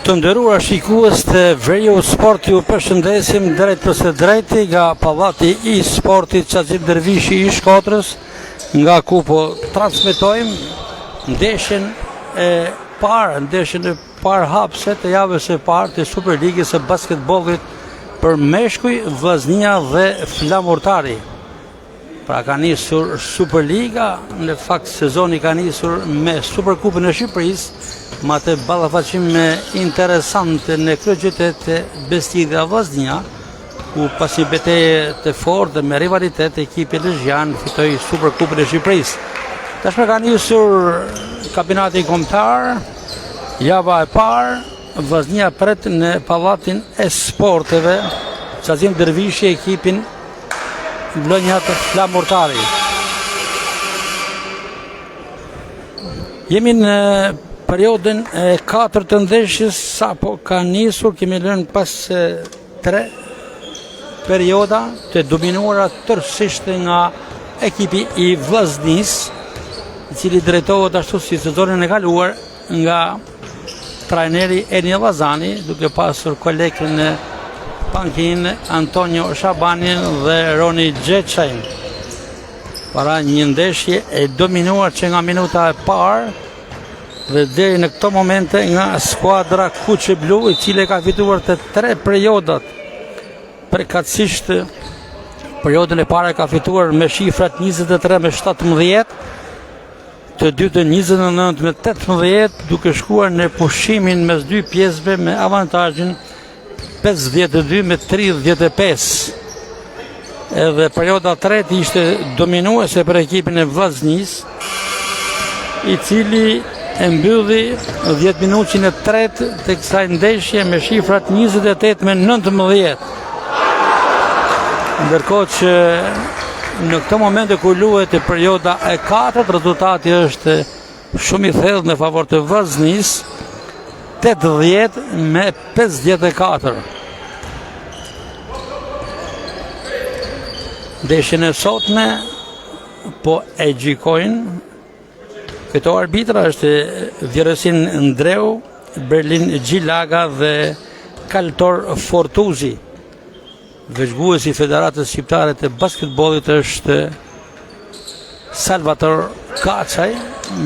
Të nderuar shikues të Veriu Sport ju përshëndesim drejtpërsëdrejti nga Pallati i Sportit Qazim Dervishi i Shkodrës, nga ku po transmetojmë ndeshjen e parë, ndeshjen e parë hapëse të javës së parë të Superligës së basketbollit për meshkuj, Vllaznia dhe Flamurtari. Pra ka nisur Superliga, në fakt sezoni ka nisur me Superkupën e Shqipërisë, me atë ballafaqim interesant në kryeqytet Bestidhja Vllaznia, ku pas një beteje të fortë dhe me rivalitet ekipi lezhjan fitoi Superkupën e Shqipërisë. Tashmë ka nisur kampionati kombëtar, java e parë, Vllaznia pret në pallatin e sporteve, Qazim Dervishi ekipin Vlonjat Flamurtari. Jemi në periodën e 4 të ndeshjes, sapo ka nisur, kemi lënë pas tre perioda të dominuara tërësisht nga ekipi i Vllaznisë, i cili drejtohet ashtu si sezonin e kaluar nga trajneri Eni Llazani, duke pasur kolegë në pankinë Antonio Shabanin dhe Roni Gjeçajn. Para një ndeshje e dominuar që nga minuta e parë dhe deri në këto momente nga skuadra kuqeblu, e cila ka fituar të tre periodat. Përkatësisht periodën e parë ka fituar me shifrat 23 me 17, Të dytën 29 me 18 duke shkuar në pushimin mes dy pjesëve me avantazhin 52 me 35. Edhe perioda tretë ishte dominuese për ekipin e Vllaznisë, i cili e mbylli 10 minutëshin e tretë të kësaj ndeshje me shifrat 28 me 19. Ndërkohë që në këto momente kur luhet perioda e katërt, rezultati është shumë i thellë në favor të Vllaznisë, 80 me 54. Ndeshjen e sotme po e gjykojnë këto arbitra është Vjeresin Ndreu, Berlin Gjilaga dhe Kaltor Fortuzi. Vëzhguesi i Federatës Shqiptare të Basketbollit është Salvator Kaçaj,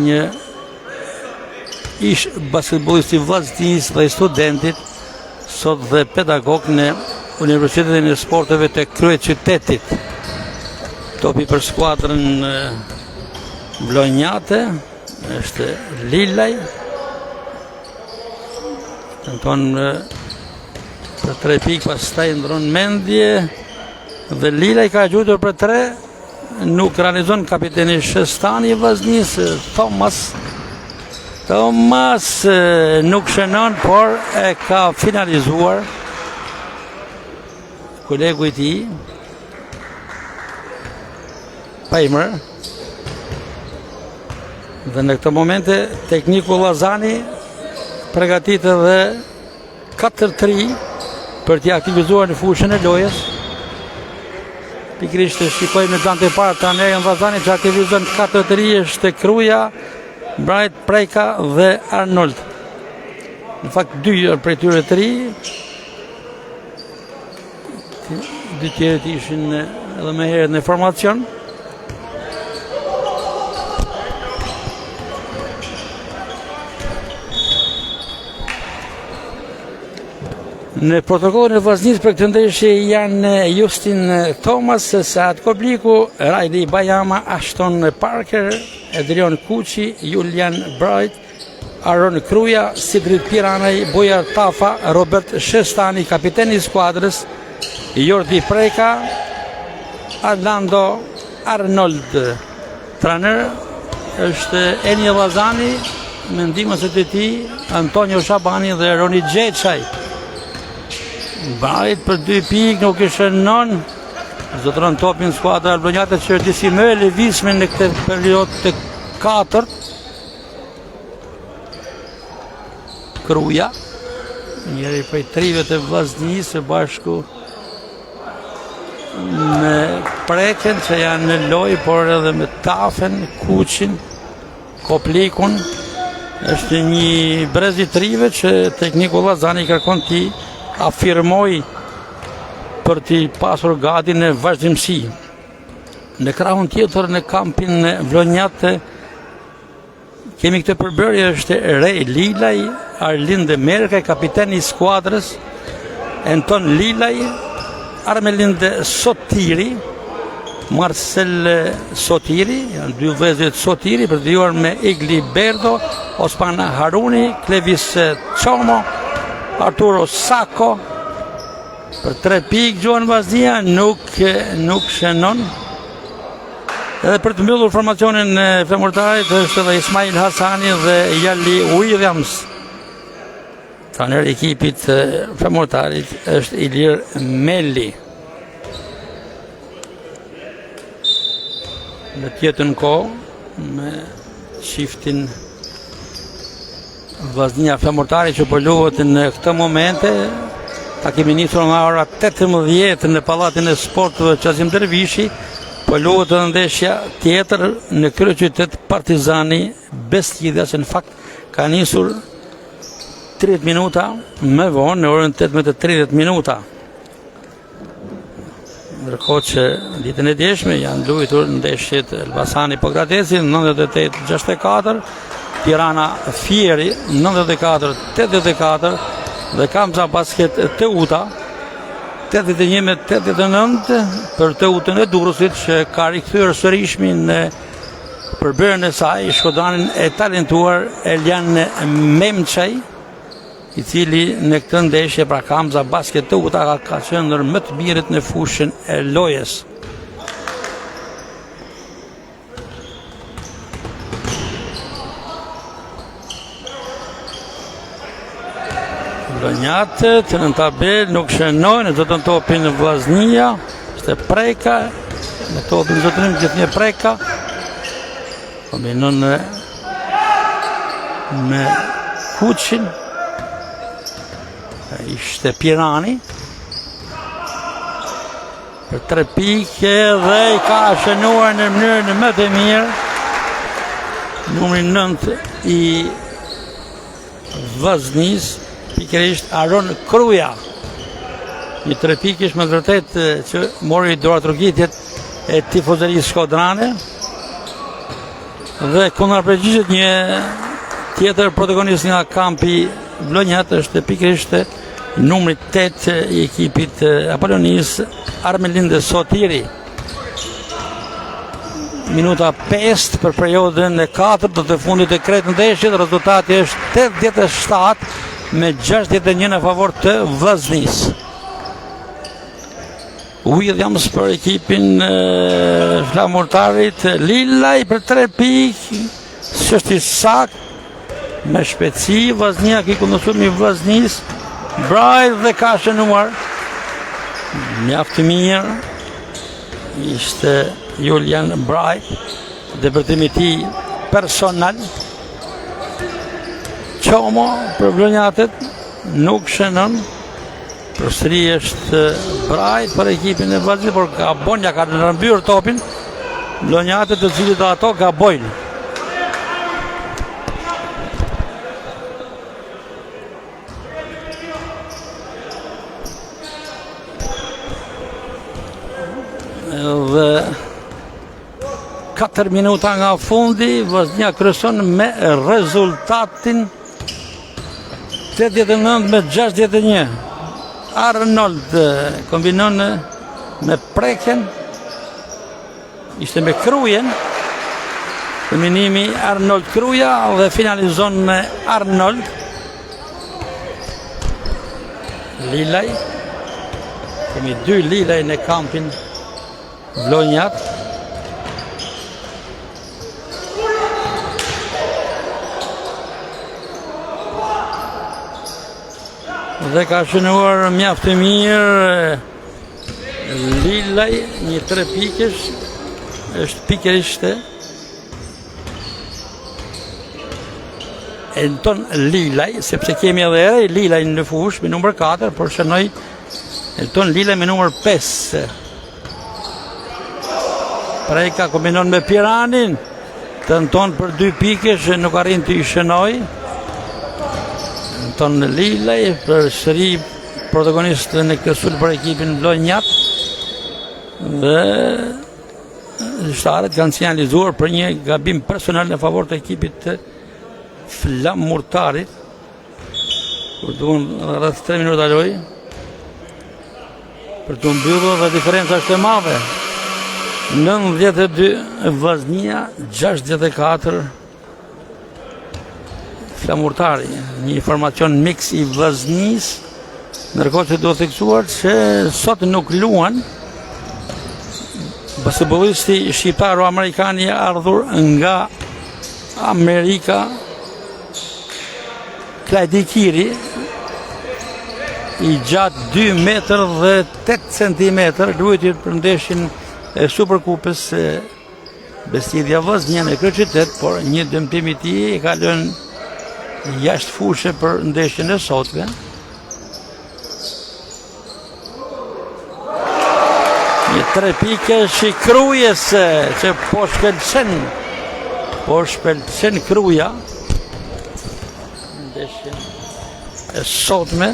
një ish basketbollist i Vllaznisë dhe i Studentit, sot dhe pedagog në Universitetin e Sporteve të Kryeqytetit. Topi për skuadrën vlonjate është Lilaj. Tenton për tre pikë, pastaj ndërron mendje dhe Lilaj ka gjuajtur për tre, nuk realizon kapiteni Shestani i Vllaznisë, Thomas. Thomas nuk shënon, por e ka finalizuar kolegu i tij, Pejmer. Dhe në këto momente, tekniku Llazani pregatit edhe 4-3 për t'i aktivizuar në fushën e lojës. Pikërisht e shikojmë në plan të parë trajnerin Llazani që aktivizon 4-3 është Kruja, Bright Preka dhe Arnold. Në fakt dy prej tyre tri. Dy tjerët ishin edhe më herët në formacion. Në protokollin e Vllaznisë për këtë ndeshje janë Justin Thomas, Saat Kobliku, Rajli Bajama, Ashton Parker, Adrian Kuçi, Julian Bright, Aron Kruja, Sidrit Piranaj, Bujar Tafa, Robert Shestani, kapiteni i skuadrës, Jordi Preka, Arlando Arnold. Trajner është Eni Llazani, me ndihmësit e tij, Antonio Shabani dhe Roni Gjeçaj. Bright për dy pikë, nuk i shënon, zotëron topin skuadra vlonjate që është disi më e lëvizshme në këtë periodë të katërt. Kruja, njëri prej trive të Vllaznisë së bashku me Prekën që janë në lojë, por edhe me Tafen, Kuçin, Koplikun. Është një brez i të rinjve që tekniku Llazani kërkon t'i afirmojë për t'i pasur gati në vazhdimësi. Në krahun tjetër në kampin vlonjat kemi këtë përbërje është Rej Lilaj, Arlind Merkaj, kapiteni i skuadrës, Enton Lilaj, Armelind Sotiri, Marcel Sotiri, janë dy vëllezërit Sotiri, për të vijuar me Igli Berdo, Osman Haruni, Klevis Çomo, Arturo Sako, për tre pikë gjuan Vllaznia, nuk, nuk shënon. Edhe për të mbyllur formacionin e Flamurtarit është edhe Ismail Hasani dhe Jali Williams. Trajner i ekipit të Flamurtarit është Ilir Meli. Në të njëjtën kohë me çiftin Vllaznia Flamurtari që po luhet në këto momente takimi nisur nga ora 18 në Pallatin e Sporteve Qazim Dervishi po luhet edhe ndeshja tjetër në kryeqytet Partizani Beskida që në fakt ka nisur 30 minuta më vonë në orën 18:30 minuta. Ndërkohë që ditën e djeshme janë luajtur ndeshjet Elbasani Pogradeci 98-64, Tirana Fieri 94-84 dhe Kamza Basket Teuta 81 me 89 për Teutën e Durrësit që ka rikthyer sërishmi në përbërjen e saj shkodranin e talentuar Eljan Memçaj, i cili në këtë ndeshje pra Kamza Basket Teuta ka, ka qenë ndër më të mirët në fushën e lojës. Vlonjatët në tabelë nuk shënojnë, zotëron topin Vllaznia, ishte Preka, me topin zotërim gjithnjë Preka, kombinon me Kuçin, ishte Pirani, Për tre pikë dhe i ka shënuar në mënyrën më të mirë numri 9 i Vllaznisë, pikërisht Aron Kruja. Një tre pikësh me të vërtetë që mori duartrokitjet e tifozerisë shkodrane. Dhe kundërpërgjigjet një tjetër protagonist nga kampi vlonjat është pikërisht Numri 8 i ekipit Apolonisë, Armelind Sotiri. Minuta 5 për periodën e 4 do të fundit e krejt ndeshjes, rezultati është 87 me 61 në favor të Vllaznisë. Williams për ekipin e Flamurtarit, Lilaj për 3 pikë, s'është i saktë, me shpejtësi, Vllaznia, ky kundërsulm i Vllaznisë, Braj dhe ka shënuar, mjaft mirë, ishte Julian Braj, depërtimi i tij personal, Çomo për vlonjatët, nuk shënon, Përsëri është Braj për ekipin e Vllaznisë, por gabon, ia kanë rrëmbyer topin. Vlonjatët të cilët ato gabojnë. Dhe 4 minuta nga fundi, Vllaznia kryeson me rezultatin 89 me 61. Arnold eh, kombinon eh, me Prekën. Ishte me Krujen. Kombinimi Arnold Kruja dhe finalizon me Arnold. Lilaj. Kemi dy Lilaj në kampin Vlonjat. Dhe ka shënuar mjaft mirë Lilaj një tre pikësh është pikërisht Enton Lilaj, sepse kemi edhe Rej Lilaj në fushë me numër 4, por shënoi Enton Lilaj me numër 5. Preka kombinon me Piranin. Tenton për dy pikësh që nuk arrin t'i shënojë. Tenton Lilaj përsëri protagonist në këtë sulm për ekipin vlonjat. Dhe gjyqtarët kanë sinjalizuar për një gabim personal në favor të ekipit të Flamurtarit. Kur duhen rreth 3 minuta lojë për t'u mbyllur dhe diferenca është e madhe. 92 Vllaznia, 64 Flamurtari, një formacion miks i Vllaznisë, ndërkohë që duhet theksuar se sot nuk luan basketbollisti shqiptaro-amerikan i ardhur nga Amerika Klajdi Kiri i gjatë 2 metër dhe 8 cm luajti për ndeshjen e Superkupës Bestidia Vllaznia në kryeqytet, por një dëmtim i tij e ka lënë jashtë fushe për ndeshjen e sotme. Një tre pikësh i Krujës që po shkëlqen, po shkëlqen Kruja. Ndeshjen e sotme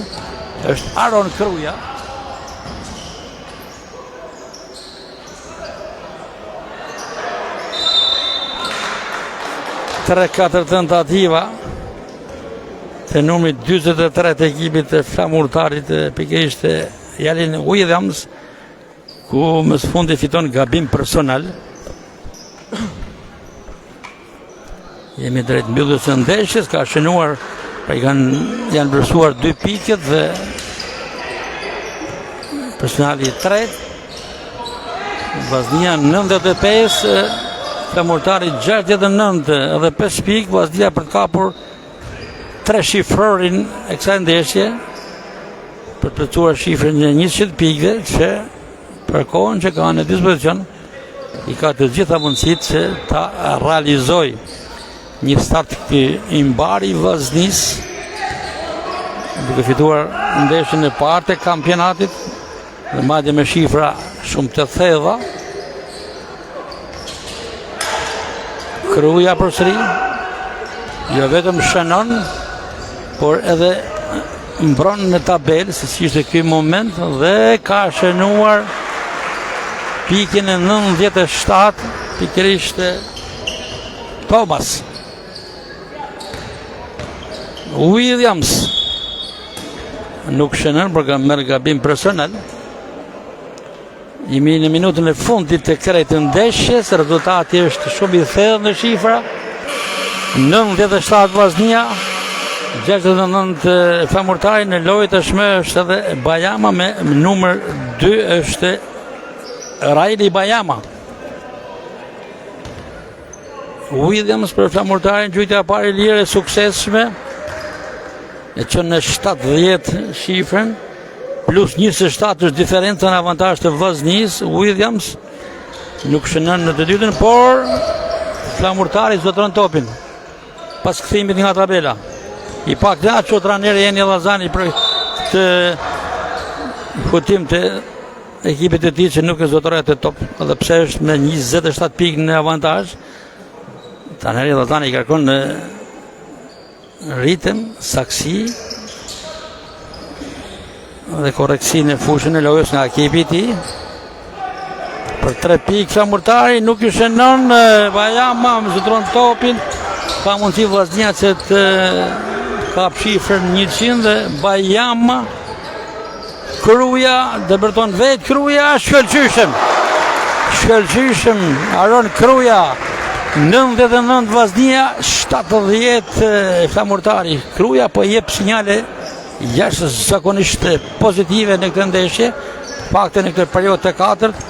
është Aron Kruja. Tre, katër tentativa të numrit 43 të ekipit të Flamurtarit pikërisht Jalin Williams ku më së fundi fiton gabim personal. Jemi drejt mbylljes së ndeshjes, ka shënuar, pra i kanë janë vlerësuar dy pikët dhe personali i tretë. Vllaznia 95, Flamurtari 69 dhe 5 pikë, Vllaznia për të kapur tre shifrorin e kësaj ndeshje për të plotësuar shifrën e 100 pikëve që për kohën që ka në dispozicion i ka të gjitha mundësitë që ta realizojë një start i mbarë i Vllaznisë duke fituar ndeshjen e parë të kampionatit dhe madje me shifra shumë të thella Kruja përsëri jo vetëm shënon por edhe mbron në tabelë, siç ishte ky moment, dhe ka shënuar pikën e 97, pikërisht Thomas. Williams nuk shënon, por ka merr gabim personal. Jemi në minutën e fundit të krejt të ndeshjes, rezultati është shumë i thellë në shifra. 97 Vllaznia, 69 Flamurtari në lojë tashmë është edhe Bajama me numër 2 është Rajli Bajama. Williams për Flamurtarin gjuajtja e parë e lirë e suksesshme e çon në 70 shifrën plus 27 është diferenca në avantazh të Vllaznisë Williams nuk shënon në të dytën por Flamurtari zotëron topin pas kthimit nga tabela i pakënaqur trajneri Eni Llazani për këtë hutim të ekipit të tij që nuk e zotëroi atë top, edhe pse është me 27 pikë në avantazh. Trajneri Llazani i kërkon në ritëm, saktësi dhe korrektësi në fushën e lojës nga ekipi i tij. Për 3 pikë Flamurtari nuk i shënon Bajama zotëron topin. Ka mundësi Vllaznia që të kap shifrën 100 dhe Bajama Kruja, depërton vetë Kruja, shkëlqyshëm. Shkëlqyshëm, Aron Kruja, 99 Vllaznia, 70 Flamurtari. Kruja po jep sinjale jashtëzakonisht pozitive në këtë ndeshje, paktën në këtë periudhë të katërt.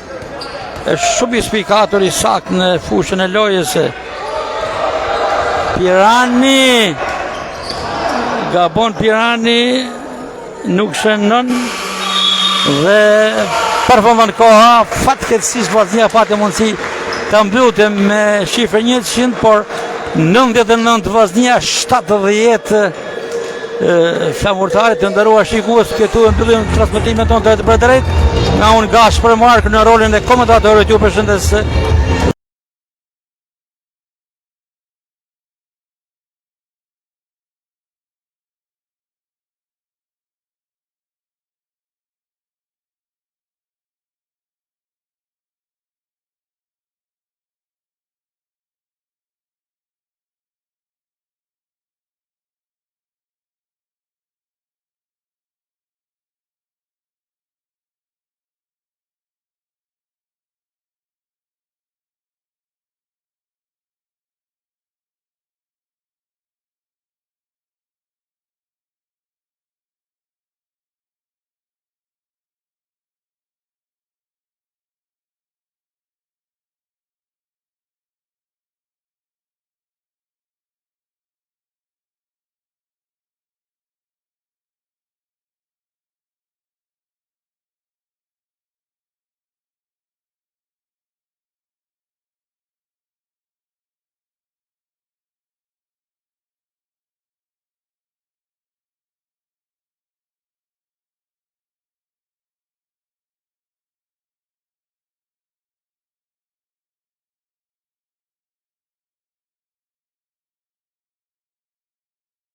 Është shumë i spikatur i saktë në fushën e lojës. Pirani gabon Pirani Nuk shënon dhe përfundon koha, fatkeqësisht Vllaznia pati mundësi ta mbyllte me shifrën 100, por 99 Vllaznia 70 Flamurtari të nderuar shikues këtu e mbyllim transmetimin tonë drejtpërdrejt nga unë Gaspër Marku në rolin e komentatorit ju përshëndes.